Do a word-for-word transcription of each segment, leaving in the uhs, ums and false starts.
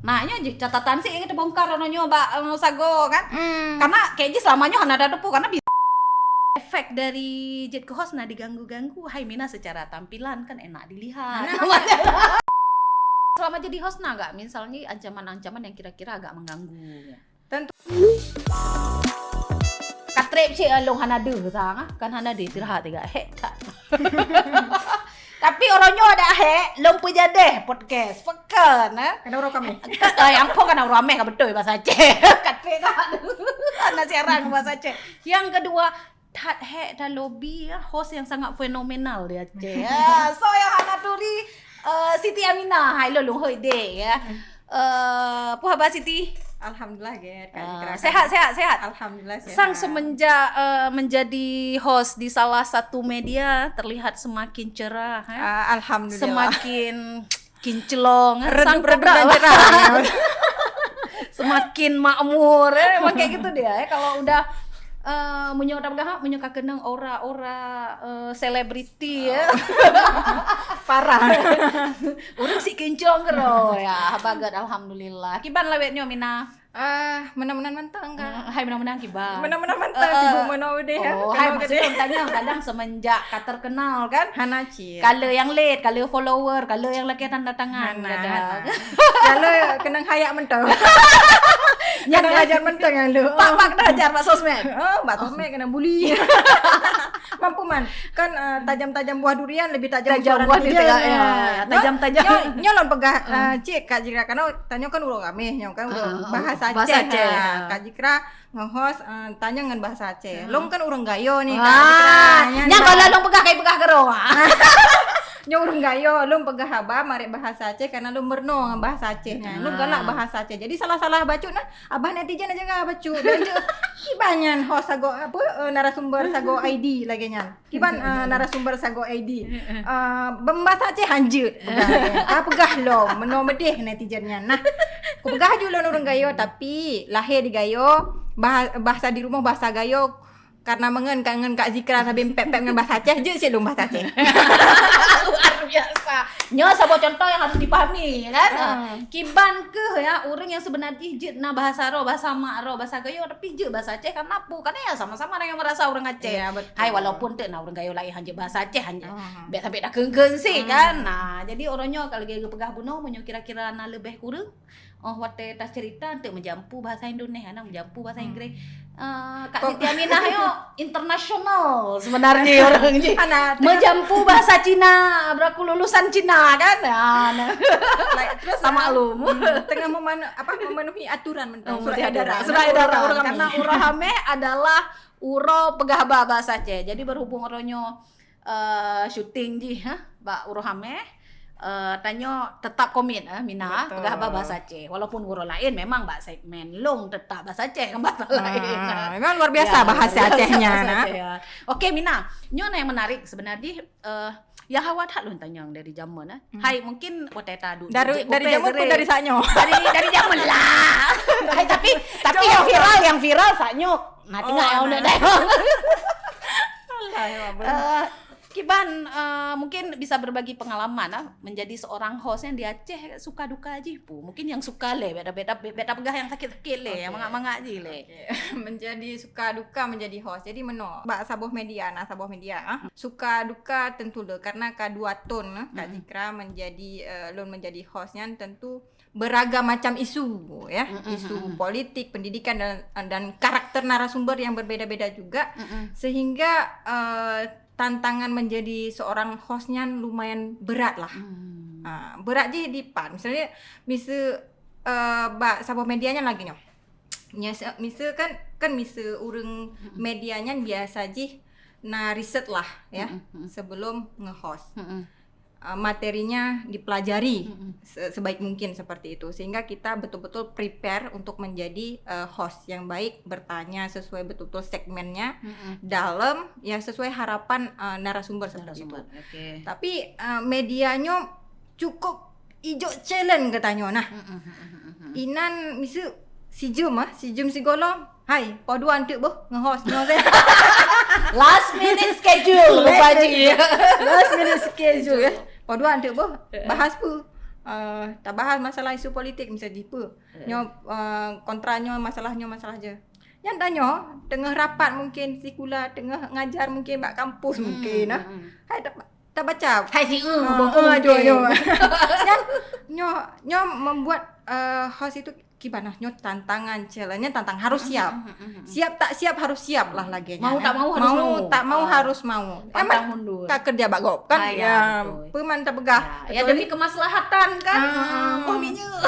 Nah, nyoe jih catatan sih nyang teubongkar nyoe bak, eh, sagoe kan. Hmm. Karena kayak jih selama nyoe hana ada teupeu karena bi-, efek dari jeuet keu host na diganggu-ganggu. Hai Mina secara tampilan kan enak dilihat. Nah. Selama jadi host na gak misalnya ancaman-ancaman yang kira-kira agak mengganggu? Tentu. Katrep cik lôn hana deuh sang, kan hana deuh istirahat tiga. Hek tak. Tapi orang nyoe ada hek, lôn peujadeh podcast. Pekan, eh? Kena orang kami. Ka-, eh, yang kau kena orang meh ka betul bahasa Aceh. Katrep tak. Hana siaran bahasa Aceh. Yang kedua, that hek dan lobby, ya, host yang sangat fenomenal di Aceh. Ya, so yang hana turi, eh, Siti Aminah. Hai lo, lôn hoi dek, ya. Eh, apa khabar Siti? Alhamdulillah, Ger. Kak Ah, Zikra, sehat, sehat, sehat. Alhamdulillah, sehat. Sang semenjak, eh, menjadi host di salah satu media, terlihat semakin cerah, eh. Ah, alhamdulillah. Semakin kinclong, eh. Redup, sang redup dan cerah. Semakin makmur, eh. Memang kayak gitu dia, eh. Kalau udah, eh, meunyoe dah peugah, meunyoe ka keunong aura-aura, eh, selebriti, ya. Parah. Ureueng sik kinclong keudroe. Ya, haba gét, alhamdulillah. Kiban lawét nyoe, Mina? Ah, meunan-meunan mantong, Kak. Hmm, hai meunan-meunan kiban. Meunan-meunan mantong, eh, sibuk meunoe deh, ya. Oh, hai, maksudnya tanya kadang semenjak ka terkenal kan? Hana cit. Kala yang late, kala follower, kala yang lakée tanda tangan, hana, kadang. Hana. Kala keunong hayak mantong. Nyan, keunong hajar mantong nyang lu. Pak, pak kena hajar, Pak Sosmed. Oh, Pak Sosmed kena bully. Mampu man. Kan, eh, tajam-tajam buah durian lebih tajam suara netizen. Tajam buah durian, ya. Tajam-tajam. Nyoe, nyoe lôn peugah, eh, cik Kak Zikra, karena tanyoe kan ureueng ramé, nyoe kan ureueng bahasa Aceh. Bahasa Aceh, ya. Kak Zikra nge-host, eh, tanyoe ngon bahasa Aceh. Lôn kan ureueng Gayo ni, Kak Zikra. Ah, nyan kalau lôn peugah, kai peugah keudroe. Nyoe ureueng Gayo, lôn peugah haba marit bahasa Aceh karena lôn meurunoe ngon bahasa Aceh nyan. Lôn galak bahasa Aceh. Jadi salah-salah bacut na, abah netizen aja nggak bacut. Dan je, kiban nyan host sagoe, apa, eh, narasumber sagoe I D lagée nyan. Kiban, eh, narasumber sagoe I D. Eh, bembasa Aceh hanjeut. Peugah, ah, peugah lom, meunoe meudeh netizen nyan. Nah, kupeugah ju lôn ureueng Gayo, tapi lahé di Gayo, bah-, bahasa di rumoh bahasa Gayo, karena meungon ka ngon Kak Zikra sabe pep-pep ngon bahasa Aceh, jeuet cit lôn bahasa Aceh. Luar biasa. Nyoe saboh contoh yang harus dipahami, ya kan? Ah. Kiban keuh ya, ureueng yang sebenar jih jeuet na bahasa roh, bahasa mak roh, bahasa Gayo, tapi jeuet bahasa Aceh karena apa? Karena ya sama-sama yang merasa ureueng Aceh. Ya, betul. Hai, walaupun teuk na ureueng Gayo laén hanjeut bahasa Aceh, hanjeut. Ah. Bèk sampai dah keun-keun sih kan. Nah, jadi orang nyoe kalau lagi peugah bunoe, meunyoe kira-kira na leubeh kureueng, oh, watèe tacerita teuk meujampu bahasa Indonesia, na meujampu bahasa Inggris. Eh, Kak Siti Aminah nyoe internasional sebenarnya orang ni. Meujampu bahasa Cina, berlaku lulusan Cina kan? Ah, nah. Terus, ah, maklum. Hmm, tengah memanu-, apa, memenuhi aturan mentang surat edaran. Surat edaran. Karena uroe Hamèh adalah uroe peugah haba bahasa Aceh. Jadi berhubung uroe nyoe eh, syuting jih, ha, bak uroe Hamèh, eh, tanyoe tetap komit, eh, Mina, peugah haba bahasa Aceh. Walaupun uroe laén memang bak segmen lôn tetap bahasa Aceh, kan bahasa laén. Memang luar biasa bahasa Acehnya, nah. Oke, Mina, nyoe na yang menarik sebenarnya, eh, yang hawa that lôn tanyong dari jameun, eh. Hai, mungkin watèe ta duek dari, dari jameun pun dari saat nyoe. Dari, dari jameun lah. Hai, tapi, tapi yang viral, yang viral saat nyoe. Nah, tengok yang udah dah. Alah, ya, Abang. Eh, kiban, eh, mungkin bisa berbagi pengalaman, ah, menjadi seorang host yang di Aceh suka duka jih pu. Mungkin yang suka lé, beda-beda, beda peugah yang sakit-sakit lé, yang mangat-mangat jih lé. Oke. Menjadi suka duka menjadi host. Jadi meunoe, bak saboh media, na saboh media, ah. Suka duka tentu lé, karena ka dua tahun, ah, Kak Zikra menjadi, eh, lôn menjadi host nyan tentu beragam macam isu, ya. Isu politik, pendidikan, dan, dan karakter narasumber yang berbeda-beda juga, sehingga, eh, tantangan menjadi seorang host nyan lumayan berat lah. Ah, berat jih dipat. Misalnya, mise, eh, bak saboh media nyan lagi nyoe. Mise, mise kan, kan mise ureueng media nyan biasa jih na riset lah, ya, sebelum nge-host. Eh, materinya dipelajari se-, sebaik mungkin seperti itu, sehingga kita betul-betul prepare untuk menjadi, eh, host yang baik, bertanya sesuai betul-betul segmennya, dalam, ya, sesuai harapan, eh, narasumber seperti itu. Tapi, eh, media nyoe cukup ijok challenge geutanyoe nah. Inan miseue sijeuem ah, sijeuem sigohlom. Hai, poh dua enteuk boh nge-host nyoe kan. Last minute schedule, rupanya. Last minute schedule, ya. Poh dua enteuk boh, bahas peue? Eh, tabahas masalah isu politik misal jih peue. Nyoe, eh, kontra nyoe masalah nyoe masalah jih. Nyan tanyoe teungoh rapat mungkin sikula, teungoh ngajar mungkin bak kampus mungkin, nah. Hai ta-, tabaca. Hai si, eh, Ah, buku ah, mungkin. Nyan, nyoe, nyoe membuat, eh, host itu kiban, nah, nyoe tantangan, challenge, nyan tantang harus siap. Siap tak siap harus siap lah lagèe nyan, eh. Mau tak mau harus mau. Mau tak mau harus mau. Pantang mundur. Ka kerja bak gob kan? Ah, ya, betul. Peue man tapeugah. Ya, ya, demi kemaslahatan kan? Ah. Koh minyeuk.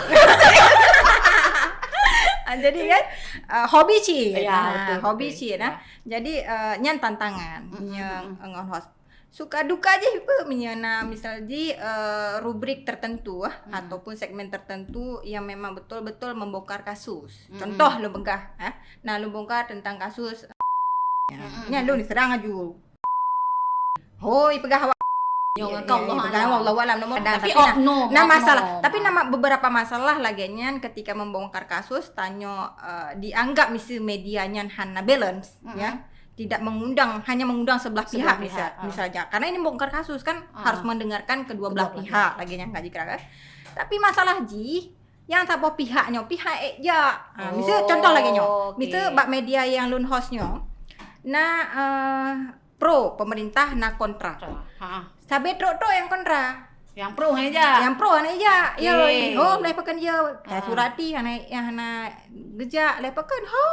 Ah, jadi kan, ah, hobi cit. Ya, betul, hobi cit, nah. Ya. Jadi, eh, nyan tantangan ngon host. Suka duka jih peue meunyoe na misal jih, eh, rubrik tertentu, ah, ataupun segmen tertentu yang memang betul-betul membongkar kasus. Contoh lôn peugah, eh, na lôn bongkar tentang kasus, nyan lôn diserang aju. Hoi, peugah awak. Nyoe ngon kau, Allah alam. Wallahu alam, nomor. Tapi oknum, nah, masalah. Tapi nama beberapa masalah lagèe nyan ketika membongkar kasus, tanyoe, eh, dianggap misal media nyan hana balance, ya. Tidak mengundang, hanya mengundang sebelah pihak, misal, misal ja. Karena ini bongkar kasus kan harus mendengarkan kedua belah pihak, lagèe nyan ka jikira kan. Tapi masalah jih, nyang saboh pihak nyoe, pihak ék jak. Ah, misal contoh lagèe nyoe. Misal bak media nyang lôn host nyoe, na, eh, pro pemerintah, na kontra. Sabe trok-trok nyang kontra. Nyang pro hana jak. Nyang pro hana jak. Yo, oh, lheuh pakon yo. Ka Surati hana, hana geujak, lheuh pakon ho.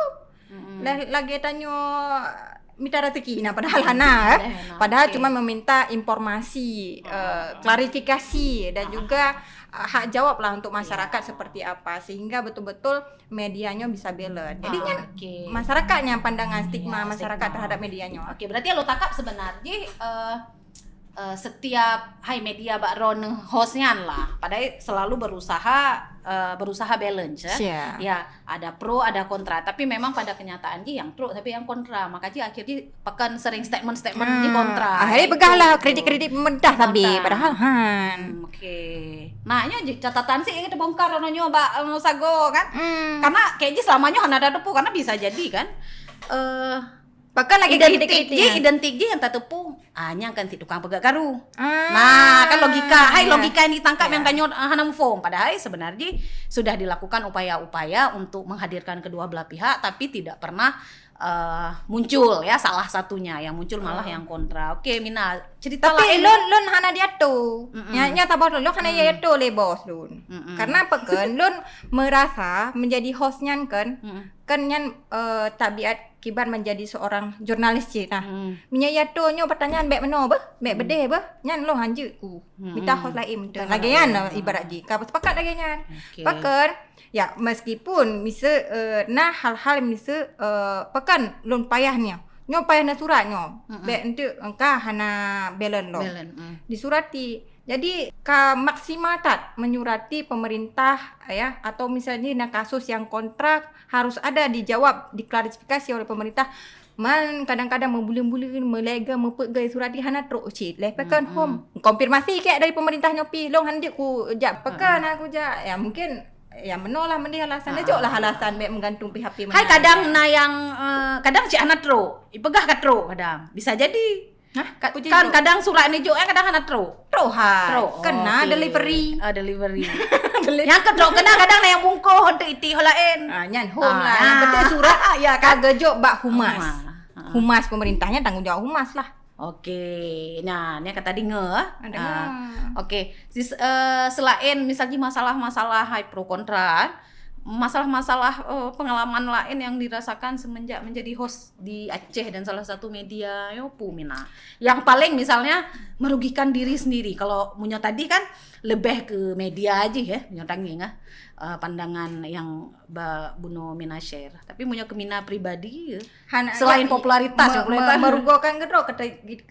Lheuh lagèe tanyoe mita rezeki na padahal hana, eh. Padahal cuma meminta informasi, eh, klarifikasi dan juga, eh, hak jawab lah untuk masyarakat seperti apa sehingga betul-betul media nyoe bisa balance. Jadi nyan masyarakat nyang pandangan stigma masyarakat terhadap media nyoe. Oke, berarti lôn tangkap sebenarnya, eh, eh, setiap hai media bak droeneuh host nyan lah, padahai selalu berusaha, eh, berusaha balance, eh. Ya, ada pro, ada kontra, tapi memang pada kenyataan jih nyang trok tapi nyang kontra, maka jih akhir jih pakon sering statement-statement jih kontra. Akhirnya peugah lah kritik-kritik pemerintah tapi padahal han. Hmm, oke. Nah, nyoe jih catatan sih nyang teubongkar nyoe bak, eh, Sago kan. Karena kayak jih selama nyoe hana ada teupeu, karena bisa jadi kan, eh, Pakon lagi identik jih, identik jih nyang tateupeue. Ah, nyang kan si tukang peugöt karu. Nah, kan logika, hai logika nyang ditangkap nyang tanyoe, ah, hana muphom. Padahai sebenarnya sudah dilakukan upaya-upaya untuk menghadirkan kedua belah pihak, tapi tidak pernah, eh, muncul ya salah satunya. Yang muncul malah yang kontra. Oke, Mina, cerita lain. Tapi lôn, lôn hana diatur. Nya, nya saboh lôn, lôn hana diatur lé bos lôn. Karena apa kan? Lôn merasa menjadi host nyan kan, kan nyan, eh, tabiat kiban menjadi seorang jurnalis cit nah. Meunyoe ya tu nyoe pertanyaan bèk meunoe beuh, bèk beudeh beuh, nyan lôn hanjeuet ku. Mita host laén meuteun. Lagèe nyan ibarat jih. Ka sepakat lagèe nyan. Pakon? Ya, meskipun miseu, eh, na hal-hal miseu, eh, pakon lôn payah nyoe. Nyoe payah na surat nyoe. Bèk enteuk engka hana balance lom. Disurati. Jadi, ka maksimal that menyurati pemerintah, ya, atau misalnya na kasus yang kontra harus ada dijawab, diklarifikasi oleh pemerintah. Man kadang-kadang meubuleuen-buleuen, meulèe gèe, meupeuet gèe surati hana trok cit. Lheuh pakon hom. Konfirmasi kek dari pemerintah nyoe pih, lôn hanjeuet ku jak. Pakon aku jak. Ya, mungkin, ya, meunoe lah mending alasan. Jok lah alasan bèk meugantung pihak pih. Hai, kadang na yang, eh, kadang cit hana trok. Ipeugah ka trok kadang. Bisa jadi. Hah? Ka-, kan kadang surat ni jok, eh, kadang hana trok. Trok hai. Trok. Kena delivery. Ah, delivery. Nyang ka trok kena kadang na yang bungkoh untuk iti ho laén. Ah, nyan hom lah. Yang penting surat ya, ka geujok bak humas. Humas pemerintahnya tanggung jawab humas lah. Oke. Nah, ni kata dengar. Ah, dengar. Oke. Sis, eh, selain misalnya masalah-masalah hai pro kontra, masalah-masalah, eh, pengalaman lain yang dirasakan semenjak menjadi host di Aceh dan salah satu media, yo, pu Mina, yang paling misalnya merugikan diri sendiri. Kalau meunyoe tadi kan lebih ke media aja ya, meunyoe tangieng ah, eh, pandangan yang ba bunoe Mina share. Tapi meunyoe ke Mina pribadi ya, selain popularitas, me-, popularitas, merugokan ke droe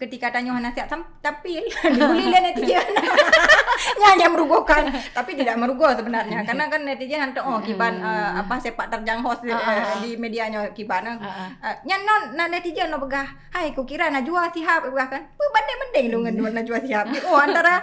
ketika tanyoe hana siap tampil, dibully lé netizen. Nyan yang merugokan, tapi tidak merugoh sebenarnya. Karena kan netizen hantu, oh, kiban, eh, apa, sepak terjang host, eh, di media nyoe kiban, eh. Eh, nyan non, na netizen nyoe peugah, "Hai, kukira Najwa Shihab," peugah kan. Peubanding-banding lôn ngon Najwa Shihab. Oh, antara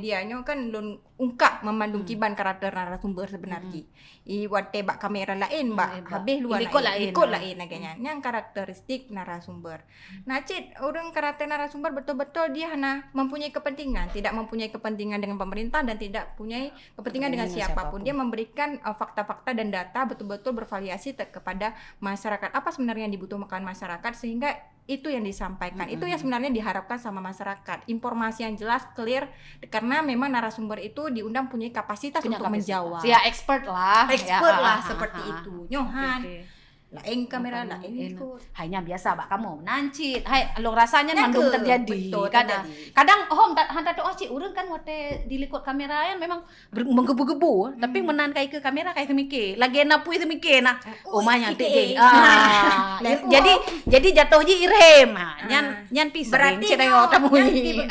media nyoe kan lôn ungkap memandum kiban karakter narasumber sebenar jih. I watèe bak kamera laén, bak habéh luwa laén, likot laén lagèe nyan. Nyang karakteristik narasumber. Na cit ureueng karakter narasumber betul-betul dia hana mempunyai kepentingan, tidak mempunyai kepentingan dengan pemerintah dan tidak punya kepentingan dengan siapa pun. Dia memberikan, eh, fakta-fakta dan data betul-betul bervariasi te-, kepada masyarakat. Apa sebenarnya yang dibutuhkan masyarakat sehingga itu yang disampaikan. Itu yang sebenarnya diharapkan sama masyarakat. Informasi yang jelas, clear, karena memang narasumber itu diundang punya kapasitas untuk menjawab. Ya, expert lah. Expert lah, seperti itu. Nyohan. Laén kamera, laén likot. Hai, nyan biasa bak kamoe. Nan cit. Hai, lôn rasa nyan mandum terjadi. Betul, terjadi. Kadang hom han tatu'oh cit ureueng kan watèe dilikot kamera nyan memang ber-, menggebu-gebu, tapi meunan ka ikeue kamera ka teumike. Lagèe na peue teumike na. Oh, ma nyan tik jih. Ah, jadi, jadi jatoh jih irem. Ha, nyan, nyan pi sering cit ayo tamui.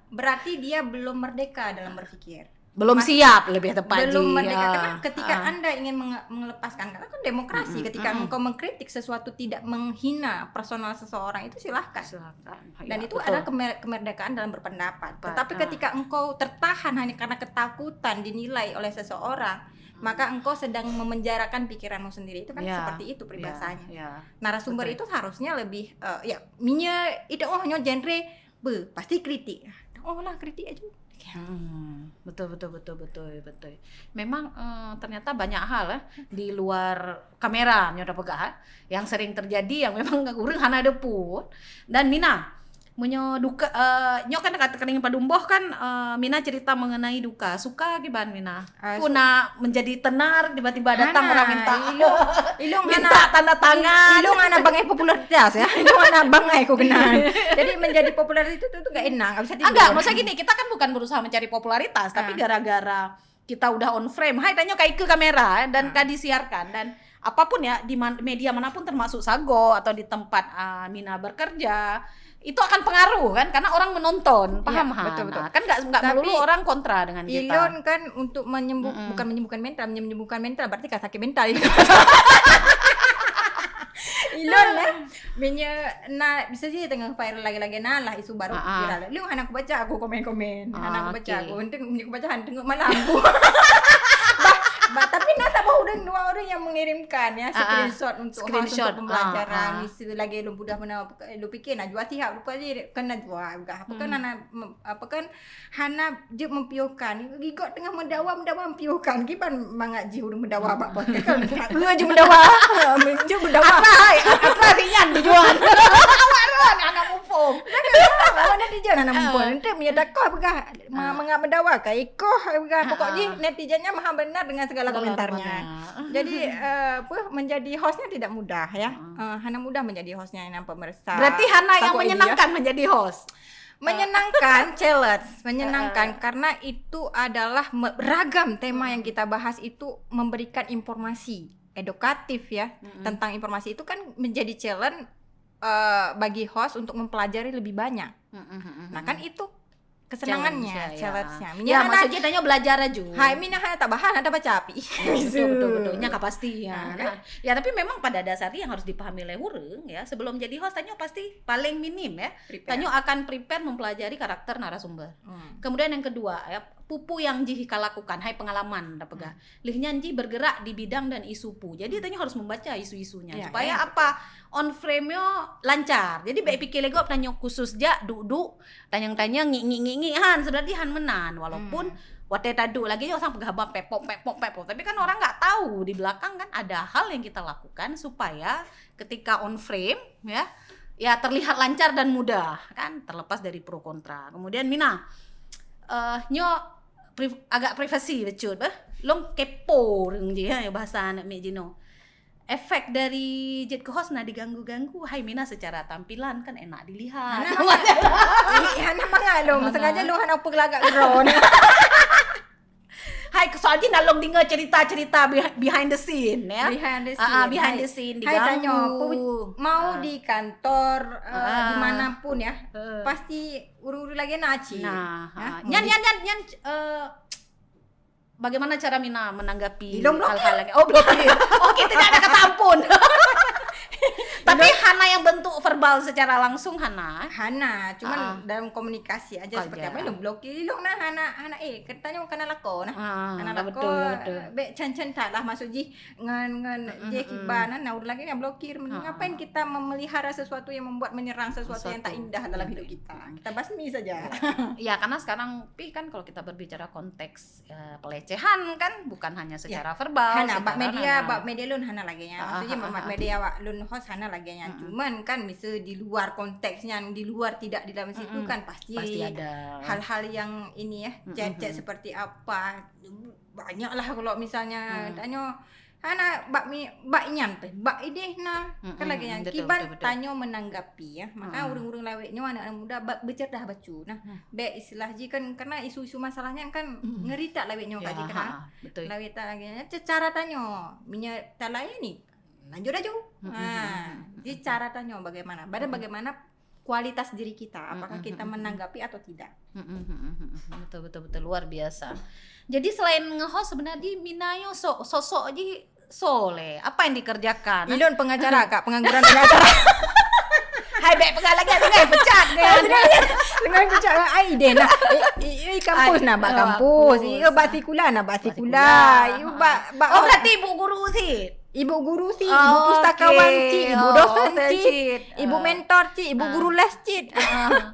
Berarti dia belum merdeka dalam berpikir. Belum siap, lebih tepat jih. Belum merdeka. Karena ketika anda ingin menge-, melepaskan, karena kan demokrasi, ketika engkau mengkritik sesuatu tidak menghina personal seseorang, itu silahkan. Dan itu adalah kemer-, kemerdekaan dalam berpendapat. Tetapi ketika engkau tertahan hanya karena ketakutan dinilai oleh seseorang, maka engkau sedang memenjarakan pikiranmu sendiri. Itu kan seperti itu peribahasanya. Narasumber itu harusnya lebih, eh, ya, minya itu, oh, nyoe genre, be, pasti kritik. Oh lah, kritik aja. Hmm, betul, betul, betul, betul, betul. Memang, eh, ternyata banyak hal, eh, di luar kamera nyoe tapeugah, eh, yang sering terjadi yang memang ureueng hana deupot. Dan Mina, meunyoe duka, eh, nyoe kan kata keuning padum boh kan, eh, Mina cerita mengenai duka. Suka kiban Mina? Ah, puna menjadi tenar, tiba-tiba datang orang minta. Ilong, ilong minta tanda tangan. Ilong hana bangai popularitas ya. Ilong hana bangai ku kenal. Jadi menjadi populer itu tu, tu gak enak, gak bisa tidur. Enggak, maksudnya gini, kita kan bukan berusaha mencari popularitas, tapi gara-gara kita udah on frame, hai tanyoe ka ikeue kamera, eh, dan ka disiarkan, dan apapun ya, di man-, media manapun termasuk Sagoe atau di tempat, ah, Mina bekerja, itu akan pengaruh kan, karena orang menonton, paham? Betul, betul. Nah, kan nggak, nggak melulu orang kontra dengan kita. Ilon kan untuk menyembuh-, bukan menyembuhkan mental, menyembuhkan mental berarti kan sakit mental itu. Ilon eh, meunyoe na bisa je tengah viral lagi-lagi na lah isu baru viral. Lu hana kubaca aku komen-komen, hana kubaca aku. Ente meunyoe kubaca han tengok malam aku. Bah, bah, tapi na saboh ureueng, dua ureueng yang mengirimkan ya screenshot untuk khas untuk pembelajaran. Isu lagi lôn budah mana, lôn pikir na jua siap lupa je kan na jua juga. Apa kan na, apa kan hana jeuet meupiôhkan. Gigot teungoh meudawa, meudawa meupiôhkan. Kiban mangat jih ureueng meudawa bak podcast kan. Ngon jeuet meudawa. Jeuet meudawa. Atra, atra ringan tujuan. Awak ron anak muphom. Mana dijak anak muphom. Ente meunyoe dakoh peugah mangat meudawa ka ikoh peugah. Pokok jih netizennya maha benar dengan segala komentarnya. Jadi, eh, apa, menjadi hostnya tidak mudah ya. Eh, hana mudah menjadi hostnya yang pemirsa. Berarti hana yang menyenangkan menjadi host. Menyenangkan, challenge, menyenangkan karena itu adalah me-, beragam tema yang kita bahas itu memberikan informasi edukatif ya. Tentang informasi itu kan menjadi challenge, eh, bagi host untuk mempelajari lebih banyak. Nah, kan itu kesenangannya, challenge-nya. Ya, maksudnya tanyoe belajar aju. Hai, mina hana tabahan, hana tabaca api. Betul, betul, betul. Nya ka pasti ya. Ya, tapi memang pada dasarnya yang harus dipahami oleh ureueng ya, sebelum jadi host tanyoe pasti paling minim ya. Tanyoe akan prepare mempelajari karakter narasumber. Kemudian yang kedua, ya, peue-peue yang jih ka lakukan, hai pengalaman tapeugah. Lheuh nyan jih bergerak di bidang dan isu peue. Jadi tanyoe harus membaca isu-isunya supaya apa? On frame-nyo lancar. Jadi bèk pikir lé gob tanyoe khusus jak duek-duek tanyong-tanyong ngik-ngik ngik-ngik han, seudadi han meunan. Walaupun watèe taduek lagèe nyoe sang peugah bang pepok pepok pepok. Tapi kan orang nggak tahu di belakang kan ada hal yang kita lakukan supaya ketika on frame ya, ya terlihat lancar dan mudah kan, terlepas dari pro kontra. Kemudian Mina, eh nyoe pri-, agak privasi bacut beh. Long kepo ureueng jih ya bahasa anak miet jinoe. Efek dari jeuet keu host na diganggu-ganggu, hai Mina secara tampilan kan enak dilihat. Hana mangat. Ih, hana mangat lom. Sengaja lom hana peulagak keudroe. Hai, soal jih na lôn deungoe cerita-cerita beh-, behind the scene ya. Behind the scene. Ah, ah, behind the scene diganggu. Hai, tanyoe, mau di kantor, eh, di mana pun ya. Pasti ureueng-ureueng lagèe na cit. Nah, nyan, nyan, nyan, nyan, eh, bagaimana cara Mina menanggapi hal-hal yang, oh, belum. Oke, tidak ada kata ampun. Tapi hana yang bentuk verbal secara langsung, hana. Hana, cuman dalam komunikasi aja seperti apa, ilong blokir ilong nah, hana, hana, eh, katanya hana lako nah. Hana lako, betul, betul. Bek can-can that lah, maksud jih ngan, ngan jih kiban nah, nah, urang lagèe nyan blokir. Ngapain kita memelihara sesuatu yang membuat menyerang sesuatu yang tak indah dalam hidup kita? Kita basmi saja. Ya, karena sekarang pi kan kalau kita berbicara konteks eh, pelecehan kan, bukan hanya secara verbal, hana, bak media, bak media lôn hana lagèe nyan. Maksudnya bak media wak lôn host hana lagèe nyan. Cuman kan misal di luar konteks nyan, di luar tidak di dalam situ kan pasti, pasti ada hal-hal yang ini ya, chat-chat seperti apa. Banyaklah kalau misalnya tanyoe hana bak mi, bak nyan teh, bak idéh na. Kan lagèe nyan. Betul, kiban betul, betul. Tanyoe menanggapi ya. Maka ureueng-ureueng lawét nyoe anak-anak muda bak, beucerdas bacut. Nah, bek istilah jih kan karena isu-isu masalah nyan kan ngeri that lawét nyoe ka jih kan. Betul. Lawét that lagèe nyan. Cara tanyoe, meunyoe talayani, lanjut laju. Ha, jadi cara tanyoe bagaimana? Pada bagaimana kualitas diri kita, apakah kita menanggapi atau tidak? Betul, betul, betul. Luar biasa. Jadi selain nge-host sebenarnya Mina yo sok, sosok jih soleh. Apa yang dikerjakan? Ilôn pengacara, Kak, pengangguran pengacara. Hai, bek peugah lagèe, tengah pecat. Tengah pecat, ai idéh nah. Eh, eh, kampus nah, bak kampus. Bak sikula nah, bak sikula. Bak, bak, oh, berarti ibu guru sih. Ibu guru sih, ibu pustakawan sih, ibu dosen sih, ibu mentor sih, ibu guru les sih.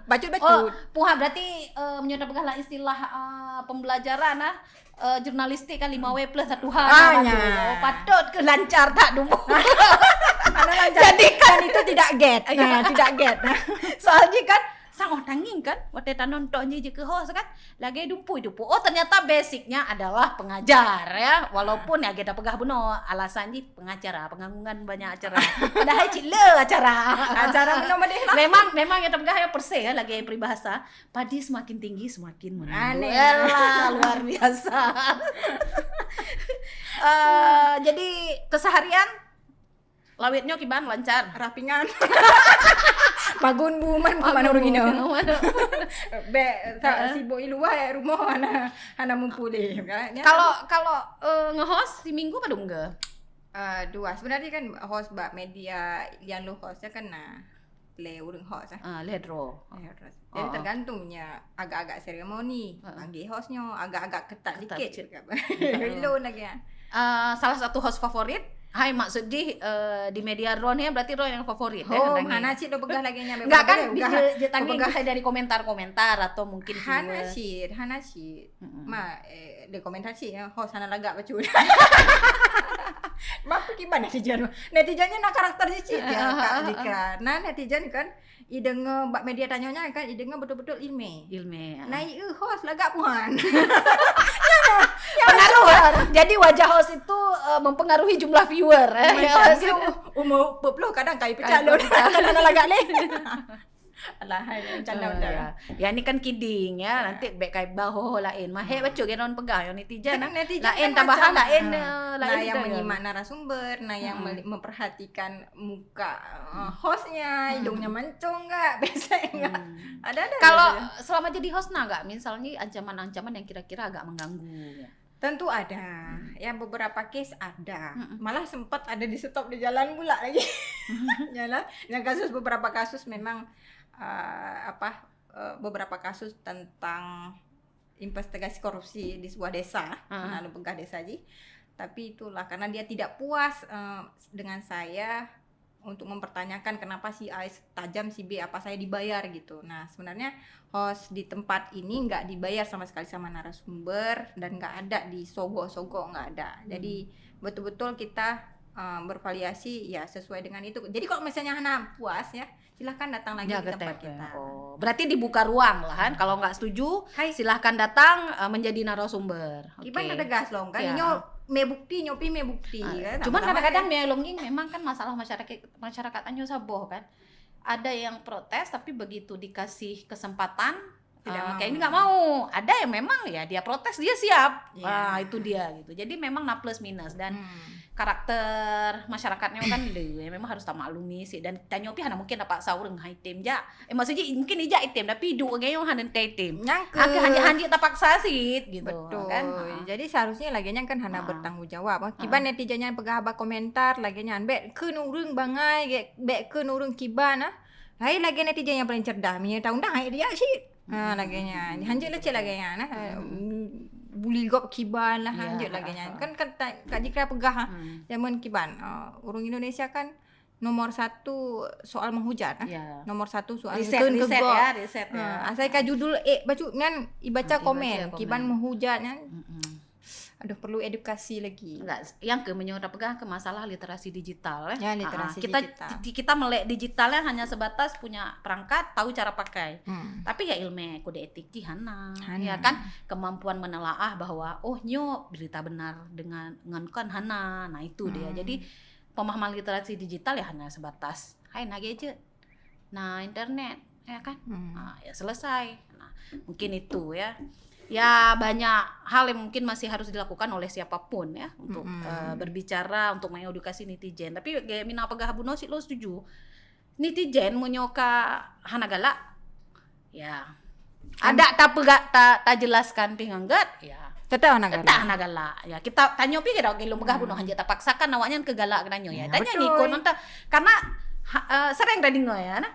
Bacut-bacut. Oh, puha berarti, eh, meunyoe tapeugah lah istilah, eh, pembelajaran nah, eh, jurnalistik kan lima W plus satu H. Ah, nya. Oh, patut ke lancar tak dulu. Jadi kan itu tidak get. Nah, tidak get. Soalnya kan sang oh tangieng kan, watèe tanonton jih jeuet keu host kan, lagèe dumpui-dumpui. Oh, ternyata basicnya adalah pengajar ya. Walaupun ya kita peugah bunoe alasan jih pengacara, pengangguran banyak acara. Padahal cit le acara. Acara bunoe meudeh lah. Memang, memang kita peugah ya persis ya lagèe peribahasa, padi semakin tinggi semakin mengandung. Aneh. Elah, luar biasa. Eh, jadi keseharian lawét nyoe kiban lancar. Rapingan. Magun bu man bu man ureueng inong. Bek sibuk i luwa, rumoh hana, hana mumpulih. Kalau, kalau, eh, nge-host siminggu padum ke? Eh, dua. Sebenarnya kan host bak media yang lo host kan na lé ureueng host ah. Ah, lé droe. Lé host. Jadi tergantung nya agak-agak seremoni, panggil host nyoe agak-agak ketat dikit. Ilôn lagèe nyan. Ah, salah satu host favorit. Hai, maksud jih, eh, di media droe ni berarti droe yang favorit. Oh, hana cit lo peugah lagèe nyan. Enggak kan, peugah, peugah dari komentar-komentar atau mungkin hana cit, hana cit. Ma, eh, di komentar cit ya, host hana lagak bacut. Maaf kiban netizen. Netizen nyan na karakter jih cit ya, Kak Dika. Nah, netizen kan ideungoe bak media tanyoe nyan kan, ideungoe betul-betul ilmé. Ilmé. Nah, i host lagak puhan. Pengaruh. Jadi wajah host itu, eh, mempengaruhi jumlah viewer, eh. Memang. Umur empat puluh kadang kai pecah lôn. Kadang lagak lé. Alah, hai, bercanda. Ya. Ya, ni kan kidding ya. Nanti bek kai bahoh lain. Mahek bacut ke non peugah yang netizen. Netizen lain kan tambahan macam, lain, eh, nah, lain yang menyimak narasumber, nah, yang memperhatikan muka, eh, hostnya, hidungnya mancung enggak, besek enggak. Ada-ada. Kalau selama jadi host na enggak, misalnya ancaman-ancaman yang kira-kira agak mengganggu ya? Tentu ada. Ya, beberapa case ada. Malah sempat ada di stop di jalan pula lagi. Yalah, yang kasus, beberapa kasus memang, eh, apa, eh, beberapa kasus tentang investigasi korupsi di sebuah desa. Nah, lôn peugah desa jih. Tapi itulah karena dia tidak puas, eh, dengan saya untuk mempertanyakan kenapa si A tajam, si B, apa saya dibayar gitu. Nah, sebenarnya host di tempat ini nggak dibayar sama sekali sama narasumber dan nggak ada disogok-sogok, nggak ada. Jadi betul-betul kita, eh, bervariasi ya sesuai dengan itu. Jadi kalau misalnya hana puas ya, silahkan datang lagi di tempat kita. Oh, berarti dibuka ruang lah kan. Kalau nggak setuju, silahkan datang, eh, menjadi narasumber. Kiban ada gas long kan. Nyoe mé bukti, nyoe pi mé bukti kan. Cuman kadang-kadang mé longing memang kan masalah masyarakat, masyarakat tanyoe saboh kan. Ada yang protes, tapi begitu dikasih kesempatan, Tidak Ah, mau. Kayak ini nggak mau. Ada yang memang ya dia protes, dia siap. Ya. Ah, itu dia gitu. Jadi memang na plus minus dan Hmm. karakter masyarakatnya kan le, ya, memang harus tamaklumi sih. Dan tanyoe pih hana mungkin tapaksa ureuëng hai tem jak. Eh, maksudnya mungkin ijak item, tapi idup ureuëng nyoe hana tem. Nyang Ah, ke ke hanjeuet-hanjeuet tapaksa sit gitu, Betul. kan? Ah. Jadi seharusnya lagèe nyan kan hana Ah. bertanggung jawab. Ah. Kiban netizen nyan peugah haba komentar lagèe nyan, bèk kheun ureuëng bangai, bèk kheun ureuëng kiban ah. Hai lagèe netizen nyang paling cerdas, meunyoe ta undang hai dia cit. Ha, lagèe nyan. Hanjeuet lah cit lagèe nyan, nah. Hmm. Buli gob kiban lah, Ya. hanjeuet lagèe nyan. Kan, kan ta-, Kak Jikra peugah, ha. Hmm. Jameun kiban, ah, ureuëng Indonesia kan nomor satu soal menghujat, ah. Ya. Nomor satu soal Riset, ngeukheun keu riset gob. ya, riset Ha, ya. asai ka judul, eh, bacut nyan ibaca Ha, ibaca komen, komen. kiban menghujat nyan. Mm-mm. Aduh, perlu edukasi lagi. Enggak, yang ke meunyoe tapeugah ke masalah literasi digital, eh. Ya, literasi Ah, kita, digital. ki-, kita melek digital, eh, hanya sebatas punya perangkat, tahu cara pakai. Hmm. Tapi ya ilmu kode etik jih hana. Hana. Ya kan? Kemampuan menelaah bahwa, oh, nyoe berita benar dengan, ngon kon hana. Nah, itu dia. Hmm. Jadi, pemahaman literasi digital ya hana sebatas, hai na gadget, na internet, ya kan? Hmm. Ah, ya selesai. Nah, mungkin itu ya. Ya, banyak hal yang mungkin masih harus dilakukan oleh siapapun ya untuk, Mm-mm. eh, berbicara, untuk mengedukasi netizen. Tapi kayak Mina peugah bunoe sit lôn setuju. Netizen meunyoe ka hana galak, ya. Kan Adak tapeuga-, ta-, tajelaskan pih ngon gèt, ya. Tetap hana Tetap galak. hana galak. Ya, kita tanyoe pih kira lôn peugah Hmm. bunoe hanjeuet tapaksakan awaknyan keu galak keu tanyoe ya. Ya, Tanyoe betul. ngikut nonton. Karena ha, eh, sering tadeungoe ya, nah.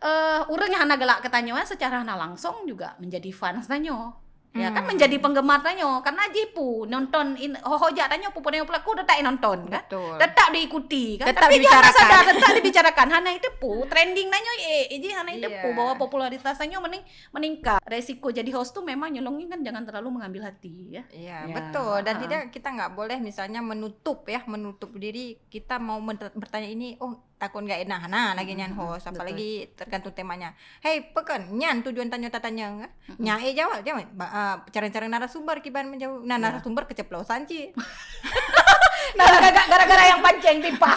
Eh, ureuëng nyang hana galak keu tanyoe secara hana langsung juga menjadi fans tanyoe. Ya kan, Hmm. menjadi penggemar tanyoe. Karena jih pu nonton in, ho-ho jak tanyoe pu, pu pelaku tetap nonton kan. Betul. Tetap diikuti kan. Tetap Tapi jih hana dibicarakan. sadar, tetap dibicarakan. Hana iteupeu, trending tanyoe eh, eh jih hana iteupeu Iya. bahwa popularitas tanyoe mening-, meningkat. Resiko jadi host tu memang nyelongin kan jangan terlalu mengambil hati ya. Iya, Ya, betul. Dan ha. tidak, kita nggak boleh misalnya menutup ya, menutup diri. Kita mau men-, bertanya ini, oh, takut nggak enak. Nah, lagi nyan Hmm, host, betul. apalagi tergantung temanya. Hei, pekan nyan tujuan tanya tatanya. Mm-mm. Nya eh jawab, jawab. Ba-, ah, cara-cara narasumber kiban menjawab. Nah, Ya. narasumber keceplosan cit. Nah, gara-gara, gara-gara yang pancing timpah.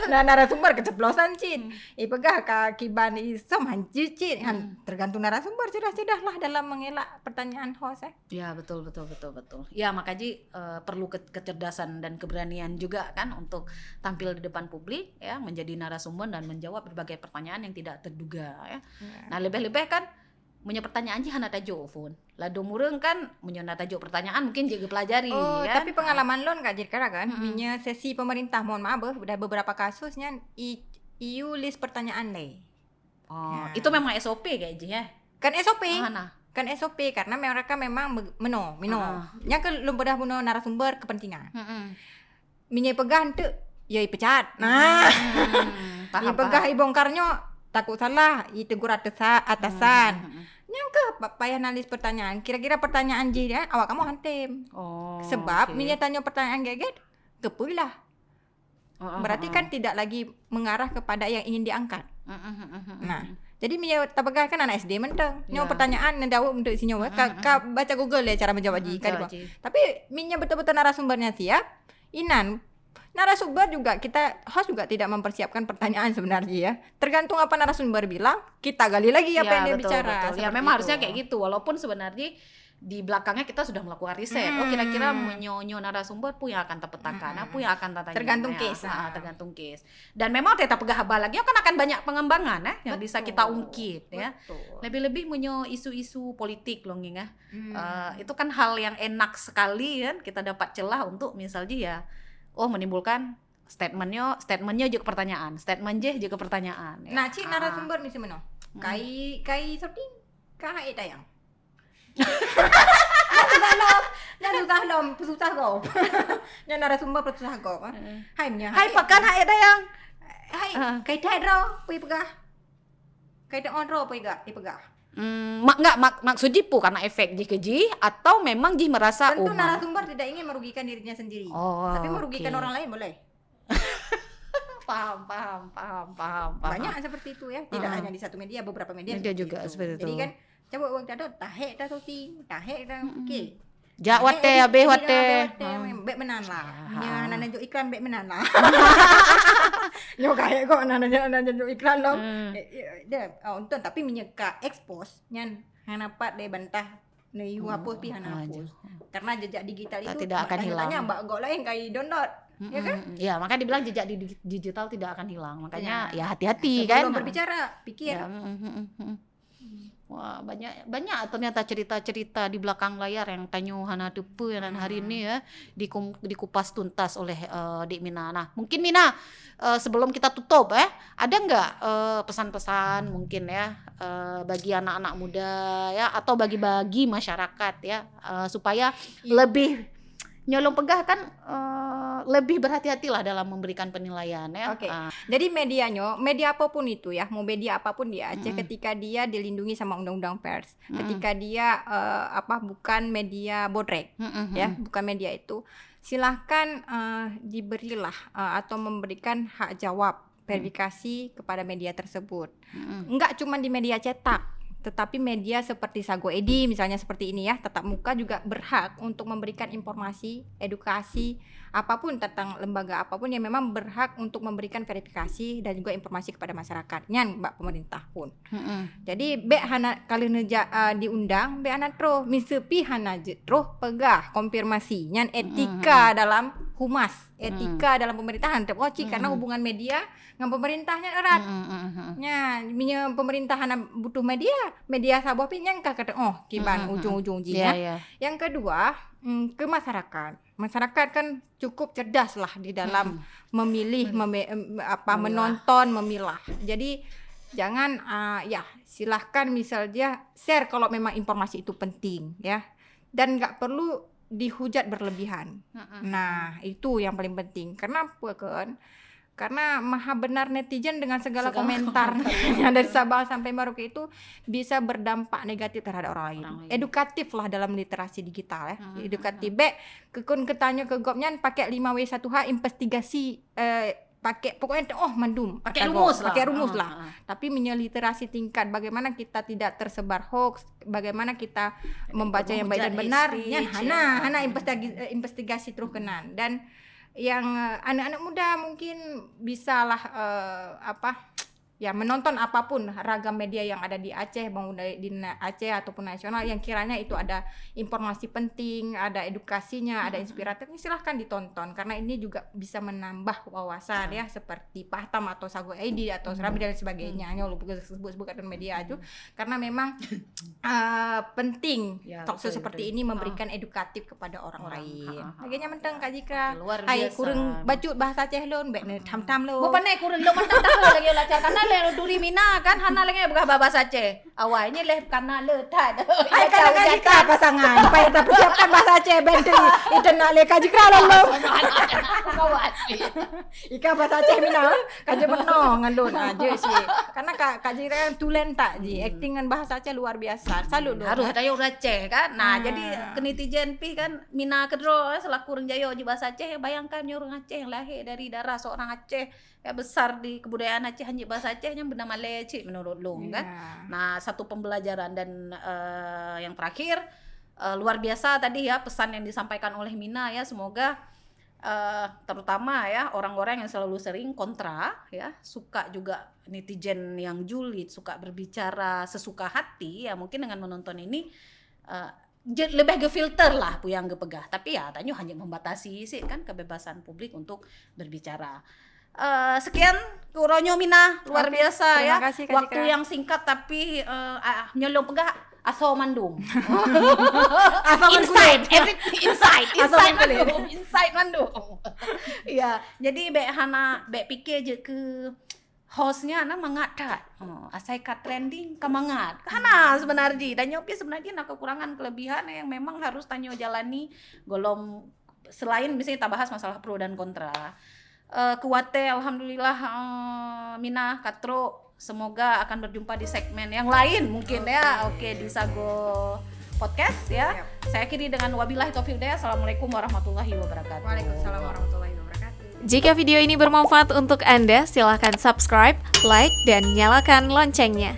Nah, narasumber keceplosan cit. Hmm. Eh, peugah ka kiban isom hancit cit. Han, Hmm. tergantung narasumber, cerdas-cerdas lah dalam mengelak pertanyaan host eh. Ya, betul, betul, betul, betul. Ya, makanya, eh, perlu ke-, kecerdasan dan keberanian juga kan untuk tampil di depan publik ya, menjadi narasumber dan menjawab berbagai pertanyaan yang tidak terduga ya. Ya. Nah, lebih-lebih kan meunyoe pertanyaan jih hana tajok pun. Ladom ureuëng kan meunyoe na tajok pertanyaan mungkin jeuet geupelajari Oh, kan. tapi pengalaman lôn Kak Jikra kan, Mm-mm. meunyoe sesi pemerintah, mohon maaf beuh, dah beberapa kasus nyan i-, iu list pertanyaan lé. Oh, Ya. itu memang S O P kayak jih ya. Kan S O P. Ah, nah. Kan S O P karena mereka memang me-, meno, mino. Ah. Nyang ke lôn bedah bunoe narasumber kepentingan. Mm-mm. Meunyoe peugah enteuk, ya ipecat. Nah. Hmm, paham, Ipeugah paham. ibongkar nyoe takut salah, itegur atasa-, atasan. Hmm, hmm, hmm. Nyang ke pa-, payah na list pertanyaan. Kira-kira pertanyaan jih ya, awak kamoe hantem. Oh, Sebab oke. meunyoe tanyoe pertanyaan gèt-gèt, keupeue lah. Oh, oh, Berarti oh. kan tidak lagi mengarah kepada yang ingin diangkat. Hmm, hmm, hmm, hmm, hmm, Nah, hmm. jadi meunyoe tapeugah kan anak S D mantong. Nyoe Ya. pertanyaan neudaweueb untuk sinyoe. Ka, Hmm, hmm, ka hmm. baca Google ya cara menjawab Hmm, jih, ka jawab dibuat. jih. Tapi meunyoe betul-betul narasumbernya siap, inan narasumber juga kita host juga tidak mempersiapkan pertanyaan sebenarnya ya. Tergantung apa narasumber bilang, kita gali lagi apa Ya, yang dia betul, bicara. betul. Ya, Seperti memang itu. harusnya kayak gitu. Walaupun sebenarnya di belakangnya kita sudah melakukan riset. Oh, kira-kira Hmm. meunyoe nyoe narasumber pun yang akan terpetakan, Hmm. apa yang akan tatanya. Tergantung Ya, case, ha, ah. tergantung case. Dan memang tetap peugah haba lagi kan akan banyak pengembangan eh yang bisa kita Betul. ungkit ya. Betul. Lebih-lebih meunyoe isu-isu politik lôn ngieng eh. Hmm. Eh, itu kan hal yang enak sekali kan kita dapat celah untuk misalnya ya oh menimbulkan statementnya, statementnya juga pertanyaan, statement jih juga pertanyaan. Ya. Nah, cik Ah. narasumber mesti meno. Hmm. Kai, kai syuting, ka hai tayang. Nyan susah lom, nyan susah lom, susah gob. Nyan narasumber susah gob. Eh. Hmm. Hai meunyoe Hai hai. pakan hai tayang. Hai, Ah. kai tai droe, pui peugah. Kai tai droe, pui ga, pui peugah. Hmm, mak enggak mak, maksud jih pu karena efek jih ke jih atau memang jih merasa Tentu oh, mak- narasumber tidak ingin merugikan dirinya sendiri. Oh, Tapi merugikan oke. orang lain boleh. Paham, paham, paham, paham, paham. Banyak seperti itu ya. Tidak Heeh. hanya di satu media, beberapa media Media seperti juga itu. seperti Jadi itu. kan, coba orang tak ada, tahek dah syuting, tahek dah, Mm-mm. okey. Jak Tahek watèe, edit, habis edit watèe. habis watèe, Ha. bèk meunan lah. Ya. Meunyoe hana neujok iklan, bèk meunan lah. Nyoe ka hek kok na na na iklan lom. Hmm. Eh, eh, dia, oh, untung, tapi meunyoe ka expose nyan hana pat deh bantah. Neu hapus pi hana hapus. Karena jejak digital itu tidak akan hilang. Tanya bak gok lain kai download. Ya kan? Ya, makanya dibilang jejak di-, digital tidak akan hilang. Makanya ya hati-hati kan. Sebelum berbicara, pikir. Ya, mm, mm, mm, mm. Wah, banyak, banyak ternyata cerita-cerita di belakang layar yang tanyoe hana teupeue dan hari ini ya dikum-, dikupas tuntas oleh, eh, Dek Mina. Nah, mungkin Mina, eh, sebelum kita tutup, eh, ada nggak, eh, pesan-pesan mungkin ya, eh, bagi anak-anak muda ya atau bagi-bagi masyarakat ya, eh, supaya lebih nyoe lôn peugah kan, eh, lebih berhati-hatilah dalam memberikan penilaian ya. Oke. Ah. Jadi media nyoe, media apapun itu ya, mau media apapun di Aceh, ketika dia dilindungi sama undang-undang pers, ketika dia, eh, apa, bukan media bodrek, ya, bukan media itu, silahkan, eh, diberilah, eh, atau memberikan hak jawab verifikasi kepada media tersebut. Enggak cuma di media cetak, tetapi media seperti Sagoe Edi misalnya seperti ini ya, tatap muka juga berhak untuk memberikan informasi, edukasi, apapun tentang lembaga apapun yang memang berhak untuk memberikan verifikasi dan juga informasi kepada masyarakat. Nyan bak pemerintah pun. Jadi bek hana kalau neujak, uh, diundang, bek hana troh, miseue pi hana jeuet troh peugah konfirmasi. Nyan etika dalam humas, etika dalam pemerintahan tetap wajib karena hubungan media ngon pemerintah nyan erat. Nya, meunyoe pemerintah hana butuh media, media saboh pi nyang ka kata, oh, kiban ujung-ujung jih. Ya, ya. Yang kedua, mm, ke masyarakat. Masyarakat kan cukup cerdas lah di dalam memilih, memi-, em, apa, menonton, memilah. Jadi jangan, ah, ya, silahkan misalnya share kalau memang informasi itu penting, ya. Dan nggak perlu dihujat berlebihan. Nah, itu yang paling penting. Kenapa kan? Karena maha benar netizen dengan segala komentar yang dari Sabang sampai Merauke itu bisa berdampak negatif terhadap orang lain. Edukatif lah dalam literasi digital ya. Edukatif. Bek kekun ketanyoe ke gop nyan pakai lima W satu H investigasi, eh, pakai pokoknya oh mandum. Pakai rumus lah. Tapi meunyoe literasi tingkat bagaimana kita tidak tersebar hoax, bagaimana kita membaca yang baik dan benar, nyan hana, hana investigasi, eh, investigasi terus keunan. Dan yang, eh, anak-anak muda mungkin bisalah, eh, apa, ya, menonton apapun ragam media yang ada di Aceh, mau dari di na-, Aceh ataupun nasional yang kiranya itu ada informasi penting, ada edukasinya, ada inspiratifnya, silahkan ditonton karena ini juga bisa menambah wawasan ya seperti Pahtam atau Sagoe Edi atau Serambi dan sebagainya. Hanya lupa sebut-sebut kat media aja karena memang, eh, penting talk show seperti ini memberikan edukatif kepada orang lain. Lagèe nyan mantong Kak Jikra. Hai, kureueng bacut bahasa Aceh lôn, bèk neutham-tham lôn. Bukan naik kureueng lôn mantong tahu lagi lah cara. Karena lé duri Mina kan hana lagi peugah bahasa Aceh. Awai nyan lé kana le that. Hai, kalau Kak Jikra pasangan, payah tapersiapkan bahasa Aceh, bèk iteuna lé Kak Jikra lôn lôn. Ikan bahasa Aceh Mina. Ka jeuet meunoe ngon lôn, ah, jeuet sih. Karena Kak, Kak Jira kan tulen that ji. Acting ngon bahasa Aceh luar biasa. Salut lôn. Harus ada ureueng Aceh kan. Nah, jadi keu netizen pih kan Mina keudroe, eh, selaku ureueng Jayo ji bahasa Aceh, bayangkan nyoe ureueng Aceh yang lahir dari darah seorang Aceh, yang besar di kebudayaan Aceh, hanya bahasa Aceh yang benar malèe cit menurut lôn kan. Nah, satu pembelajaran dan, eh, yang terakhir, eh, luar biasa tadi ya pesan yang disampaikan oleh Mina ya. Semoga eh, terutama ya orang-orang yang selalu sering kontra ya, suka juga netizen yang julid, suka berbicara sesuka hati ya, mungkin dengan menonton ini, eh, je-, lebih gefilter lah peue nyang geupeugah. Tapi ya tanyoe hanya membatasi sih kan kebebasan publik untuk berbicara. Eh, sekian keu uroe nyoe Mina, luar biasa ya. Waktu yang singkat tapi, eh, ah, nyoe lôn peugah asoe mandum. Asoe ngon kulit. Inside, everything inside, inside mandum, inside mandum. Ya, jadi bèk hana, bèk pikir je keu host nyan na mangat that. Oh, asai ka trending ka mangat. Hana sebenarnya. Dan nyoe pih sebenarnya na kekurangan kelebihan yang memang harus tanyoe jalani golom selain misalnya tabahas masalah pro dan kontra. Eh, keu watèe alhamdulillah, eh, Mina ka trok, semoga akan berjumpa di segmen yang lain mungkin ya. Oke, di Sagoe Podcast ya. Saya akhiri dengan wabillahi taufiq hidayah. Assalamualaikum warahmatullahi wabarakatuh. Waalaikumsalam warahmatullahi wabarakatuh. Jika video ini bermanfaat untuk Anda, silahkan subscribe, like, dan nyalakan loncengnya.